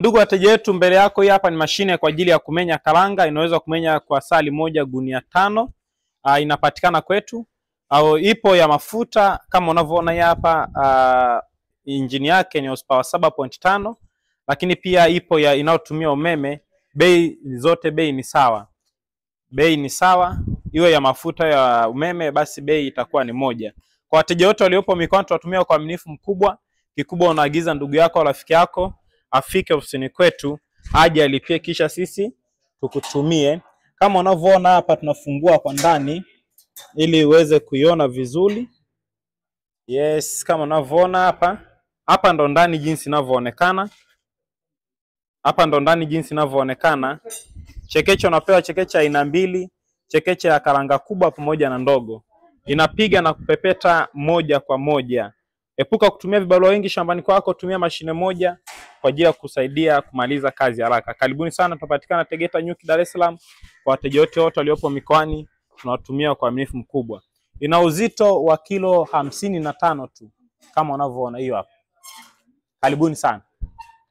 Ndugu wateja wetu, mbele yako hii hapa ni mashine kwa ajili ya kumenya karanga. Inaweza kumenya kwa sali moja gunia 5. Inapatikana kwetu. Au ipo ya mafuta kama unavyoona hii hapa. Injini yake ni horsepower 7.5, lakini pia ipo ya inayotumia umeme. Bei zote bei ni sawa. Bei ni sawa, iwe ya mafuta ya umeme, basi bei itakuwa ni moja. Kwa wateja wote waliopo mikoani tunatumia kwa uaminifu mkubwa. Kikubwa unaagiza ndugu yako au rafiki yako afike ofisini kwetu aje alipie, kisha sisi tukutumie. Kama unavyoona hapa tunafungua kwa ndani ili uweze kuiona vizuri. Yes, kama unavyoona hapa, hapa ndo ndani jinsi inavyoonekana. Hapa ndo ndani jinsi inavyoonekana. Chekeche unapewa chekeche aina mbili, chekeche ya karanga kubwa pamoja na ndogo. Inapiga na kupepeta moja kwa moja. Epuka kutumia vibarua wengi shambani kwako, tumia mashine moja kwa ajili ya kusaidia kumaliza kazi haraka. Karibuni sana, tunapatikana Tegeta Nyuki, Dar es Salaam. Kwa wateja wote waliopo mikoani tunawatumia kwa uaminifu mkubwa. Ina uzito wa kilo 55 tu kama unavyoona hiyo hapa. Karibuni sana.